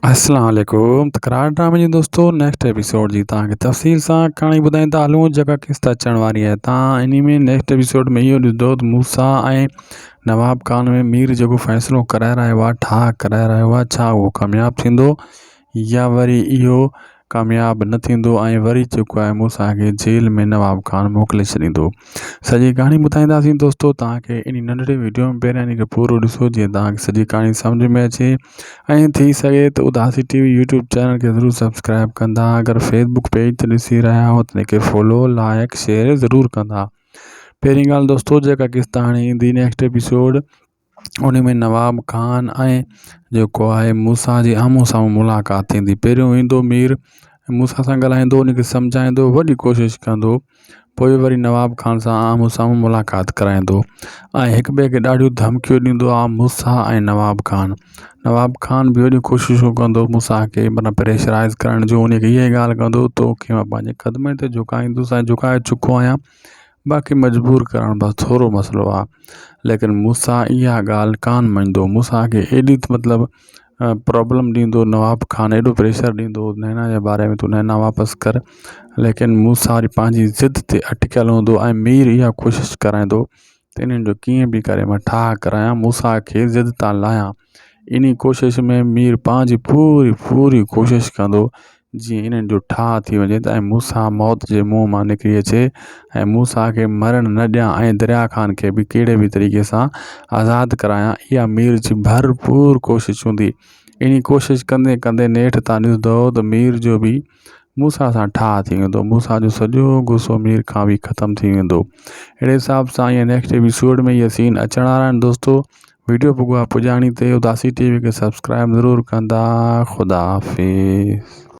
اسلام عليڪم تڪرار ڊرامي جي دوستو نيڪسٽ ايپيسوڊ جي توهان کي تفصيل سان ڪهاڻي ٻڌائيندا هلون جيڪا قسط اچڻ واري آهي تان انهي ۾ نيڪسٽ ايپيسوڊ ۾ اهو ڏسندو ته موسيٰ ۽ نواب خان ۾ مير جيڪو فيصلو ڪرائي رهيو آهي ٺاهه ڪرائي رهيو آهي ڇا اهو ڪامياب ٿيندو يا وري اهو ڪامياب نه ٿيندو ۽ وري جيڪو آهي موسيٰ کي جيل ۾ نواب خان موڪلي ڇڏيندو. سڄي ڪهاڻي ٻڌائينداسين دوستو توهان کي انهي ننڍڙي ويڊيو ۾ پهريان انهي کي پورو ڏسو جيئن توهان کي سڄي ڪهاڻي سمجھ ۾ اچي ۽ ٿي سگهي ته Udasi T V YouTube channel کي ضرور سبسڪرائب ڪندا اگر فيس بڪ پيج تي ڏسي رهيا آهيو ته ان کي فالو لائڪ شيئر ضرور ڪندا پهرين ڳالهه دوستو جيڪا قسط هاڻي ايندي نيڪسٽ ايپيسوڊ ان ۾ نواب خان ۽ جيڪو آهي موسيٰ جي آمهون سامهون ملاقات ٿيندي پهريون ايندو مير موسيٰ سان ڳالهائيندو ان کي سمجهائيندو وڏي ڪوشش ڪندو پوء وري نواب خان سان آمهون سامهون ملاقات ڪرائيندو ۽ هڪ ٻئي کي ڏاڍيون ڌمڪيون ڏيندو آهي موسيٰ ۽ نواب خان نواب خان به وڏيون ڪوششون ڪندو موسيٰ کي معنيٰ پريشرائز ڪرڻ جو ان کي اها ڳالهه ڪندو توکي مان پنهنجي قدمن تي جهڪائيندس ۽ جهڪائي چڪو آهيان باقي مجبور ڪرڻ بس ٿورو مسئلو آ ليڪن موسيٰ اها ڳالهه ڪانه مڃندو موسيٰ کي ايڏي ته مطلب پرابلم ڏيندو نواب خان ايڏو پريشر ڏيندو نينا جي باري ۾ تون نينا واپس ڪر ليڪن موسيٰ وري پنهنجي ضد تي اٽڪيل هوندو ۽ مير اها ڪوشش ڪرائيندو ته انهن جو ڪيئن به ڪري مان ٺاهه ڪرايان موسيٰ کي ضد تان لاهيان انهي ڪوشش ۾ مير پنهنجي پوري پوري ڪوشش ڪندو جيئن انهن جو ٺاهه ٿي وڃي ته ۽ موسيٰ موت جي منهن مان نڪري اچي ۽ موسيٰ کي مرڻ نه ڏيان ۽ دريا خان کي به ڪهڙي به طريقي سان آزاد ڪرايان اها مير جي ڀرپور ڪوشش هوندي انهي ڪوشش ڪندي ڪندي نيٺ تان ڏسندو ته مير جو به موسيٰ سان ٺاهه ٿي ويندو موسيٰ جو سڄو غصو مير کان به ختم ٿي ويندو اهڙي حساب سان ائين نيڪسٽ ايپيسوڊ ۾ اهي سين اچڻ وارا آهن دوستو ويڊيو پڳو آ پڄاڻي تي اداسي ٽي وي کي سبسڪرائب ضرور ڪندا خدا حافظ.